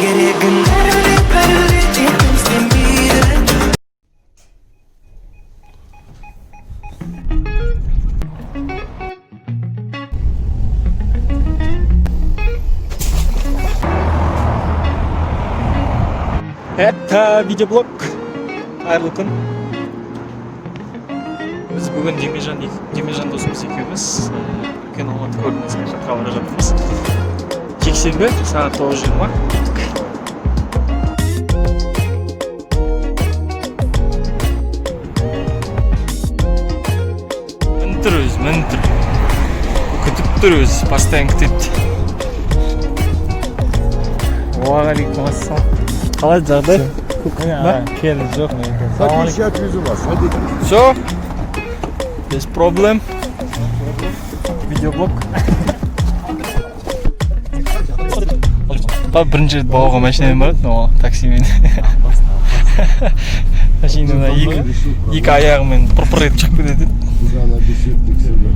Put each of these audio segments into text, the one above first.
Керегін бәрі бәрі ешкім істемейді. Это видеоблог. Қайырлы күн. Біз бүгін Демежан досымыз екеуміз үлкен Алматы көліне саяхатқа бара жатырмыз. Жексенбі, сағат 9:20. Кеттік. Мініп тұр өзі, мініп тұр. Күтіп тұр өзі, постоянно күтеді. Уағалейкум ассалам. Қалай жағдай? Да? Келді, жоқ. Садитесь, я отвезу вас. Садитесь. Все, без проблем. Видеоблог. Ба, бірінші рет Бауға машинамен барады, но таксимен. Машинаны екі аяғымен пыр-пыр етіп шығып кетеді. Куда она беседки к себе.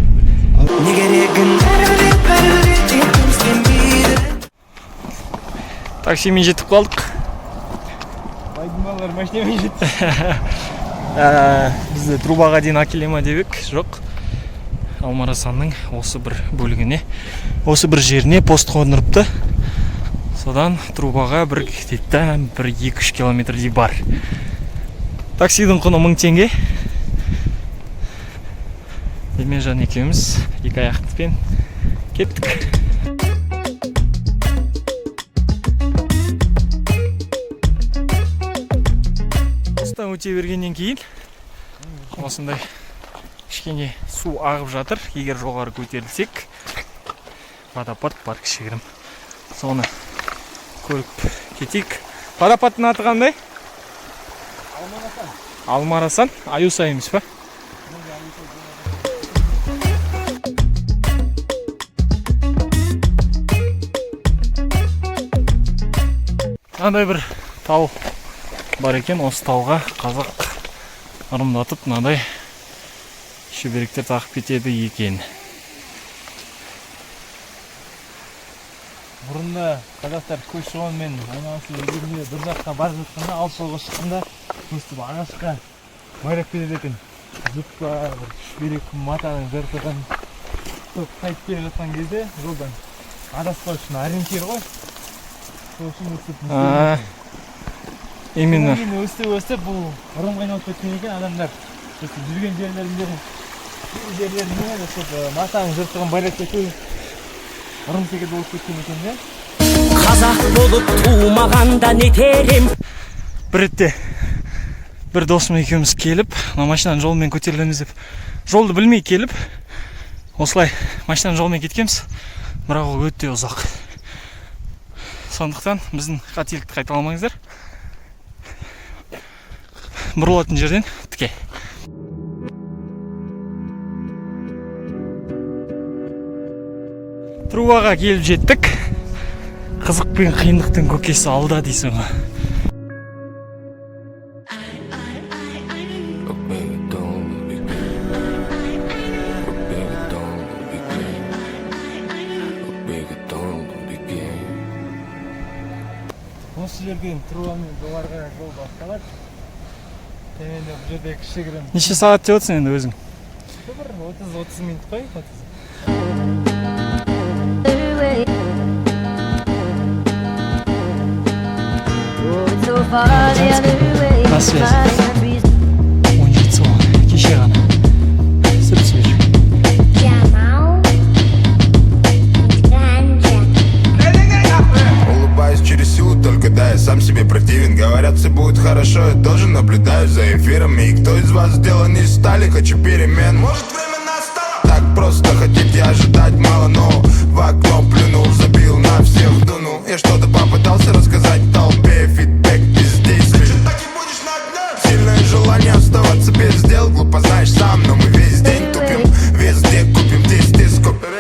Не керегін бәрі бәрі ешкім істемейді. Таксимен жетіп қалдық. Байдың балалары машинамен жетті. Бізді трубаға дейін әкеле ма деп едік, жоқ. Алмарасанның осы бір бөлігіне, осы бір жеріне пост қондырыпты. Содан трубаға бір где-то бір 2-3 километрдей бар. Таксидің құны 1000 теңге. Демежан екеуміз екі аяқтықпен кеттік. Осыдан өте бергеннен кейін осындай кішкене су ағып жатыр. Егер жоғары көтерілсек, водопад бар кішігірім. Соны көріп кетейік. Водопадтың аты қандай? Алмарасан. Аюсай емес па? Мынандай бір тау бар екен. Осы тауға қазақ ырымдатып мынандай шүберектер тағып кетеді екен. Бұрында қазақтар көші-қонмен айналысып жүргенде, бір жаққа бара жатқанда, алыс жолға шыққанда, өстіп ағашқа байлап кетеді екен. Жіп па, бір шүберек, матаның жыртығын. Сол қайтып келе жатқан кезде жолдан адаспау үшін, ориентир ғой. Сол үшін өстіп не А, именно. Содан кейін өстіп өстіп бұл ырымға айналып кеткен екен. Адамдар өстіп жүрген жерлерінде өстіп матаның жыртығын байлап кету ырым секілді болып кеткен екен де. Қазақ болып тумағанда нетер ем? Бір ретте бір досым екеуміз келіп, мына машинаның жолымен көтерілеміз деп, жолды білмей келіп, осылай машинаның жолымен кеткенбіз, бірақ ол өте ұзақ. Сондықтан біздің қателікті қайталамаңыздар, бұрылатын жерден тіке. Трубаға келіп жеттік. Қызық пен қиындықтың көкесі алда дейсің ғой. Look, baby, don't be Look, baby, don't be Look, baby, don't be Осы жерден трубамен жоғары қарай жол басталады. Төменде бұл жерде кішігірім. Неше сағат деп отырсың енді өзің? Бір 30 минут қой, 30. So far the other way. На связи. 17 он, кеше ғана, сүп свежий. Jamal Ganja. Улыбаюсь через силу только, да, я сам себе противен. Говорят, все будет хорошо, я тоже наблюдаю за эфирами. И кто из вас сделан из стали, хочу перемен. Может, время настало? Так просто хотите ожидать мало, но в окно плюнул, забил на всех, дунул. Я что-то попытался рассказать толпе, фидбэк бездействий. Так и будешь на дне. Сильное желание оставаться без дел. Глупо, знаешь сам, но мы весь день тупим. Везде купим, здесь скупим.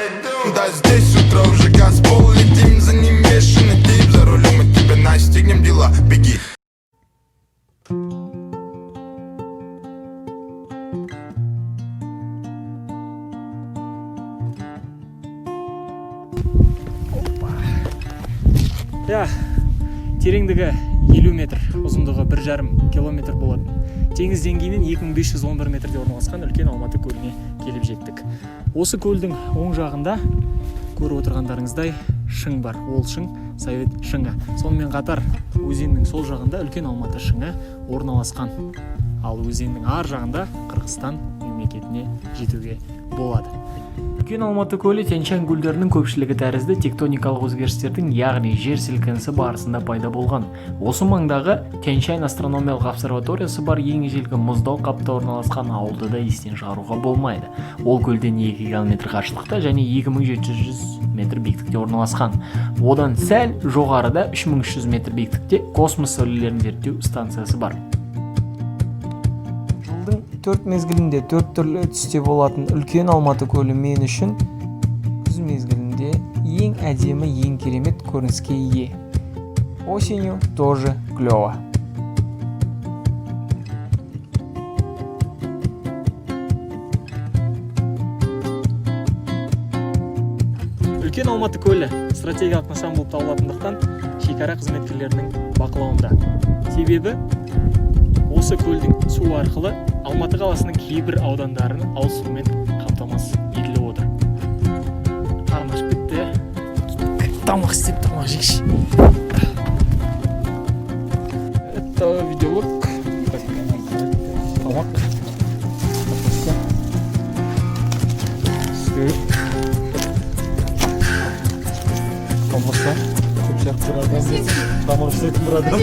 Да здесь утро уже газ пол. Летим за ним, бешеный тип. За рулем мы тебя настигнем, дела, беги. Тереңдігі 50 метр, ұзындығы 1,5 километр болатын. Теңіз деңгейінен 2511 метрде орналасқан үлкен Алматы көліне келіп жеттік. Осы көлдің оң жағында көріп отырғандарыңыздай шың бар. Ол шың — Совет шыңы. Сонымен қатар өзеннің сол жағында үлкен Алматы шыңы орналасқан. Ал өзеннің ар жағында Қырғызстан мемлекетіне жетуге болады. Үлкен Алматы көлі Тянь-Шань көлдерінің көпшілігі тәрізді тектоникалық өзгерістердің, яғни жер сілкінісі барысында пайда болған. Осы маңдағы Тянь-Шань астрономиялық обсерваториясы бар ең ежелгі мұзды алқапта орналасқан ауылды да естен шығаруға болмайды. Ол көлден 2 километр қашықтықта және 2700 метр биіктікте орналасқан. Одан сәл жоғарыда, 3300 метр биіктікте, космос сәулелерін зерттеу станциясы бар. Жылдың төрт мезгілінде төрт түрлі түсте болатын үлкен Алматы көлі мен үшін күз мезгілінде ең әдемі, ең керемет көрініске ие. Осенью тоже клево. Үлкен Алматы көлі стратегиялық нысан болып табылатындықтан, шекара қызметкерлерінің бақылауында. Себебі осы көлдің суы арқылы Алматы қаласының кейбір аудандарын ауыз сумен қамтамасыз етіліп отыр. Қарным ашып кетті. Тамақ істеп, тамақ жейікші. Это видеолог. Так, тамақ. Капуста. Сүт. Колбаса. Көп сияқты бір адам, тамақ жасайтын бір адам.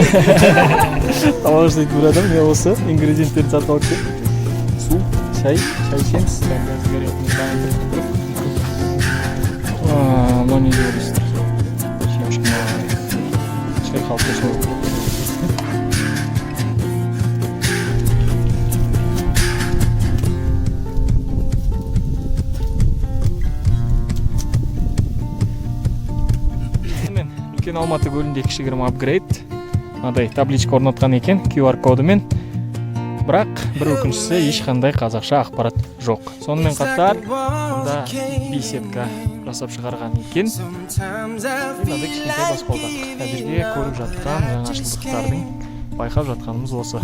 Тамақ жасайтын бір адам. Мен осы ингредиенттерді сатып алып келдім. Су, шай, шай ішеміз. Мынау не деп ойлайсыздар? Семечка шайқалып тұрса. Мен үлкен Алматы көлінде кішігірім апгрейд, мынадай табличка орнатқан екен QR кодымен. Бірақ бір өкініштісі, ешқандай қазақша ақпарат жоқ. Сонымен қатар мұнда беседка жасап шығарған екен. Мынадай кішкентай баспалдақ. Әзірге көріп жатқан жаңашылдықтардың байқап жатқанымыз осы.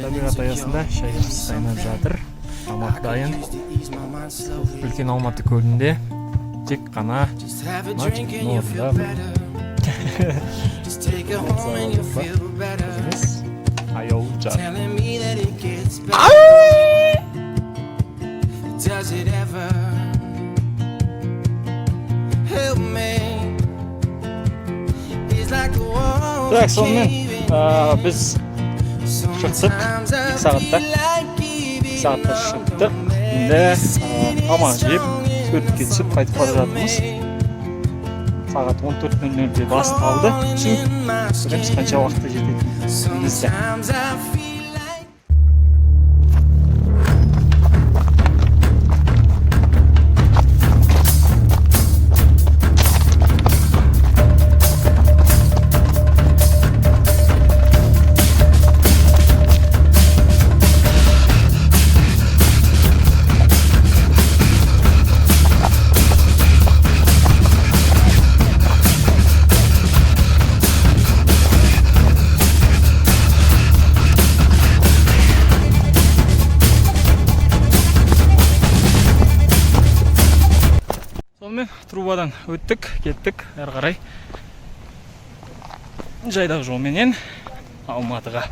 Табиғат аясында шайымыз дайнап жатыр, тамақ дайын. Үлкен Алматы көлінде тек қана мына жігіттің орнында бір қыз емес, аяулы жар. Telling me that it gets better. Does it ever? Help me. It's like the walls Так, сонымен біз шықтық 2 сағатта, 2 сағатта шықтық. Енді тамақ жеп, суретке түсіп, қайтып бара жатырмыз. Сағат 14:00-де басталды. Көреміз қанша уақытта жететінімізді. Sometimes I feel like Сонымен трубадан өттік, кеттік әрі қарай жайдақ жолменен Алматыға.